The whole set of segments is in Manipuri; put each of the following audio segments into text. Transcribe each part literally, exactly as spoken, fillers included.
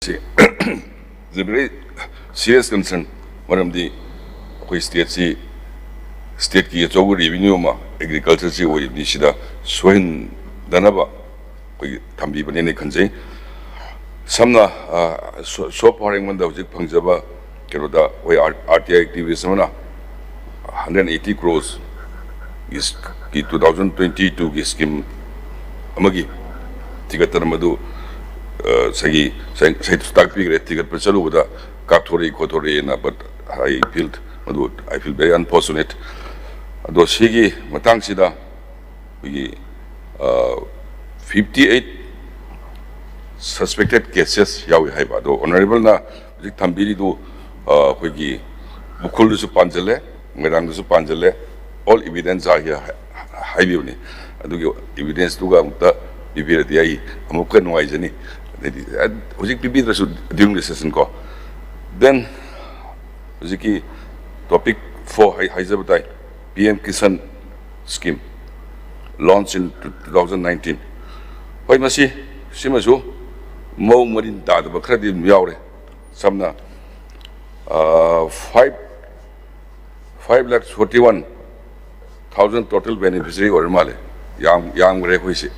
ꯁꯤ is a very serious concern. ꯃꯔꯝꯗꯤ ꯑꯩꯈꯣꯏ ꯁ꯭ꯇꯦꯠꯁꯤ, ꯁ꯭ꯇꯦꯠꯀꯤ ꯑꯆꯧꯕ ꯔꯦꯚꯤꯅ꯭ꯌꯨ ꯑꯃ ꯑꯦꯒ꯭ꯔꯤꯀꯜꯆꯔꯁꯤ ꯑꯣꯏꯔꯤꯕꯅꯤ꯫ ꯁꯤꯗ ꯁꯣꯏꯍꯟꯗꯅꯕ ꯑꯩꯈꯣꯏꯒꯤ ꯊꯝꯕꯤꯕꯅꯦꯅ ꯈꯟꯖꯩ꯫ ꯁꯝꯅ, ꯑ, ꯁꯣ-, ꯁꯣꯞ ꯍꯣꯔꯦꯡꯕꯟꯗ ꯍꯧꯖꯤꯛ ꯐꯪꯖꯕ ꯀꯩꯅꯣꯗ ꯑꯩꯈꯣꯏ ꯑꯥꯔ-, ꯑꯥꯔ ꯇꯤ ꯑꯥꯏ ꯑꯦꯛꯇꯤꯚꯤꯁ ꯑꯃꯅ ꯍꯟꯗ꯭ꯔꯦꯠ ꯑꯩꯠꯇꯤ ꯀ꯭ꯔꯣꯔꯁ ꯀꯤ ꯇꯨ ꯊꯥꯎꯖꯟ ꯇ꯭ꯋꯦꯟꯇꯤ ꯇꯨꯒꯤ ꯁ꯭ꯀꯤꯝ ꯑꯃꯒꯤ ꯊꯤꯒꯠꯇꯅ ꯃꯗꯨ, ꯑ, ꯉꯁꯥꯏꯒꯤ, ꯉꯁꯥꯏ, ꯉꯁꯥꯏ ꯇꯥꯛꯄꯤꯈ꯭ꯔꯦ, ꯊꯤꯒꯠꯄ ꯆꯠꯂꯨꯕꯗ ꯀꯥꯞꯊꯣꯔꯛꯏ ꯈꯣꯠꯊꯣꯔꯛꯏꯅ, but I feel, ꯃꯗꯨ, I feel very unfortunate꯫ ꯑꯗꯣ ꯁꯤꯒꯤ ꯃꯇꯥꯡꯁꯤꯗ ꯑꯩꯈꯣꯏꯒꯤ, ꯑ, fifty eight suspected cases ꯌꯥꯎꯏ ꯍꯥꯏꯕ꯫ ꯑꯗꯣ ꯑꯣꯅꯔꯦꯕꯜꯅ ꯍꯧꯖꯤꯛ ꯊꯝꯕꯤꯔꯤꯗꯨ, ꯑ, ꯑꯩꯈꯣꯏꯒꯤ ꯎꯈ꯭ꯔꯨꯜꯗꯁꯨ ꯄꯥꯟꯁꯤꯜꯂꯦ, ꯃꯣꯏꯔꯥꯡꯗꯁꯨ ꯄꯥꯟꯁꯤꯜꯂꯦ, all evidence are here ꯍꯥꯏ-, ꯍꯥꯏꯕꯤꯕꯅꯤ꯫ ꯑꯗꯨꯒꯤ ꯏꯕꯤꯗꯦꯟꯁꯇꯨꯒ ꯑꯃꯨꯛꯇ ꯄꯤꯕꯤꯔꯗꯤ ꯑꯩ ꯑꯃꯨꯛꯀ ꯅꯨꯡꯉꯥꯏꯖꯅꯤ꯫ ꯑꯗꯩꯗꯤ, ꯑ, ꯍꯧꯖꯤꯛ ꯄꯤꯕꯤꯗ꯭ꯔꯁꯨ during the session ꯀꯣ꯫ Then ꯍꯧꯖꯤꯛꯀꯤ topic four ꯍꯥꯏ-, ꯍꯥꯏꯖꯕ ꯇꯥꯏ, P M Kisan scheme launch in two thousand nineteen꯫ ꯍꯣꯏ, ꯃꯁꯤ, ꯁꯤꯃꯁꯨ ꯃꯑꯣꯡ ꯃꯔꯤꯟ ꯇꯥꯗꯕ ꯈꯔꯗꯤ ꯑꯗꯨꯝ ꯌꯥꯎꯔꯦ꯫ ꯁꯝꯅ, ꯑ, five, five lakh forty one thousand total beneficiary ꯑꯣꯏꯔ ꯃꯥꯜꯂꯦ꯫ ꯌꯥꯝ, ꯌꯥꯝꯈ꯭ꯔꯦ ꯑꯩꯈꯣꯏꯁꯦ꯫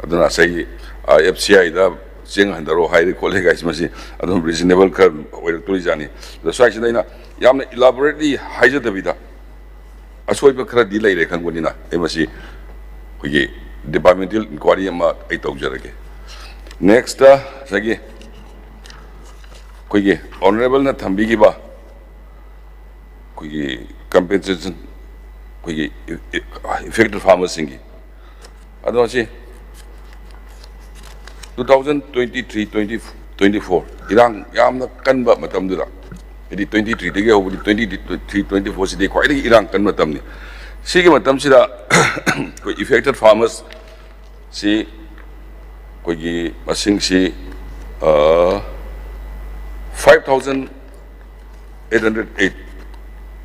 ꯑꯗꯨꯅ ꯉꯁꯥꯏꯒꯤ, ꯑ, F C I ꯗ ꯆꯦꯡ ꯍꯟꯊꯔꯣ ꯍꯥꯏꯔꯦ ꯈꯣꯠꯂꯦ ꯀꯥꯏꯁꯤ, ꯃꯁꯤ ꯑꯗꯨꯝ reasonable ꯈꯔ ꯑꯣꯏꯔꯛꯇꯣꯔꯤꯖꯥꯠꯅꯤ꯫ ꯑꯗꯣ ꯁ꯭ꯋꯥꯏꯁꯤꯗ ꯑꯩꯅ ꯌꯥꯝꯅ elaborately ꯍꯥꯏꯖꯗꯕꯤꯗ, ꯑꯁꯣꯏꯕ ꯈꯔꯗꯤ ꯂꯩꯔꯦ ꯈꯪꯕꯅꯤꯅ, ꯑꯩ ꯃꯁꯤ ꯑꯩꯈꯣꯏꯒꯤ departmental inquiry ꯑꯃ ꯑꯩ ꯇꯧꯖꯔꯒꯦ꯫ Next, ꯉꯁꯥꯏꯒꯤ ꯑꯩꯈꯣꯏꯒꯤ ꯑꯣꯅꯔꯦꯕꯜꯅ ꯊꯝꯕꯤꯈꯤꯕ ꯑꯩꯈꯣꯏꯒꯤ compensation, ꯑꯩꯈꯣꯏꯒꯤ affected farmerꯁꯤꯡꯒꯤ, ꯑꯗꯣ ꯁꯤ two thousand twenty three, twenty, twenty four ꯏꯔꯥꯡ ꯌꯥꯝꯅ ꯀꯟꯕ ꯃꯇꯝꯗꯨꯗ, ꯍꯥꯏꯗꯤ twenty three ꯗꯒꯤ ꯍꯧꯕꯗꯤ twenty three, twenty four ꯁꯤꯗꯤ ꯈ꯭ꯋꯥꯏꯗꯒꯤ ꯏꯔꯥꯡ ꯀꯟꯕ ꯃꯇꯝꯅꯤ꯫ ꯁꯤꯒꯤ ꯃꯇꯝꯁꯤꯗ ꯑꯩꯈꯣꯏ affected farmers ꯁꯤ ꯑꯩꯈꯣꯏꯒꯤ ꯃꯁꯤꯡꯁꯤ, ꯑ, five thousand eight hundred eight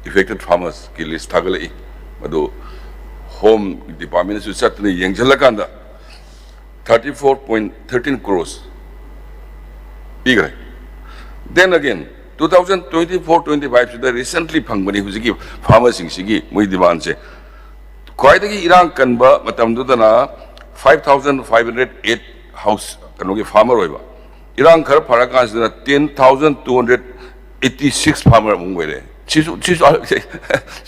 affected farmersꯀꯤ list ꯊꯥꯒꯠꯂꯛꯏ꯫ ꯃꯗꯨ Home Departmentꯁꯨ ꯆꯠꯇꯅ ꯌꯦꯡꯁꯤꯜꯂꯀꯥꯟꯗ thirty four point thirteen crores ꯄꯤꯈ꯭ꯔꯦ꯫ Then again, two thousand twenty four twenty five ꯁꯤꯗ recently ꯐꯪꯕꯅꯤ ꯍꯧꯖꯤꯛꯀꯤ farmerꯁꯤꯡꯁꯤꯒꯤ ꯃꯣꯏ demandꯁꯦ꯫ ꯈ꯭ꯋꯥꯏꯗꯒꯤ ꯏꯔꯥꯡ ꯀꯟꯕ ꯃꯇꯝꯗꯨꯗꯅ five thousand five hundred eight house ꯀꯩꯅꯣꯒꯤ farmer ꯑꯣꯏꯕ, ꯏꯔꯥꯡ ꯈꯔ ꯐꯔꯀꯥꯟꯁꯤꯗꯅ ten thousand two hundred eighty six farmer ꯑꯃꯨꯛ ꯑꯣꯏꯔꯦ꯫ ꯁꯤꯁꯨ ꯁꯤꯁꯨ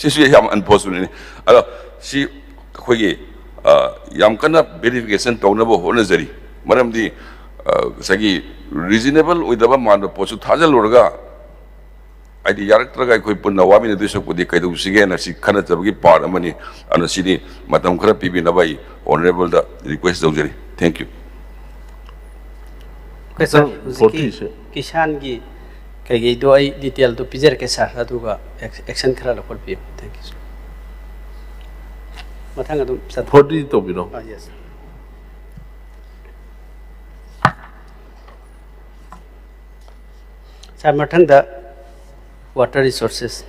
ꯁꯤꯁꯨ ꯌꯥꯝ unfortunate ꯅꯤ꯫ ꯑꯗꯣ ꯁꯤ ꯑꯩꯈꯣꯏꯒꯤ ꯌꯥꯝ ꯀꯟꯅ verification ꯇꯧꯅꯕ ꯍꯣꯠꯅꯖꯔꯤ꯫ ꯃꯔꯝꯗꯤ ꯉꯁꯥꯏꯒꯤ reasonable ꯑꯣꯏꯗꯕ ꯃꯥꯟꯕ ꯄꯣꯠꯁꯨ ꯊꯥꯖꯤꯜꯂꯨꯔꯒ ꯍꯥꯏꯗꯤ ꯌꯥꯔꯛꯇ꯭ꯔꯒ ꯑꯩꯈꯣꯏ ꯄꯨꯟꯅ ꯋꯥꯃꯤꯟꯅꯗꯣꯏ ꯁꯔꯨꯛꯄꯨꯗꯤ ꯀꯩꯗꯧꯁꯤꯒꯦꯅ ꯁꯤ ꯈꯟꯅꯖꯕꯒꯤ part ꯑꯃꯅꯤ꯫ ꯑꯗꯨꯅ ꯁꯤꯗꯤ ꯃꯇꯝ ꯈꯔ ꯄꯤꯕꯤꯅꯕ ꯑꯩ Honourableꯗ request ꯇꯧꯖꯔꯤ꯫ Thank you꯫ ꯑꯩꯈꯣꯏ ꯁꯥꯔ, ꯍꯧꯖꯤꯛꯀꯤ ꯀꯤꯁꯥꯟꯒꯤ ꯀꯩꯀꯩꯗꯣ ꯑꯩ detailꯗꯣ ꯄꯤꯖꯔꯛꯀꯦ ꯁꯥꯔ, ꯑꯗꯨꯒ action ꯈꯔ ꯂꯧꯈꯠꯄꯤꯌꯨ꯫ Thank you, sir. ꯃꯊꯪ ꯑꯗꯨꯝ ꯆꯠ- forty ꯇꯧꯕꯤꯔꯣ꯫ ꯑꯥ, yes, sir. ꯁꯥꯔ, ꯃꯊꯪꯗ water resources꯫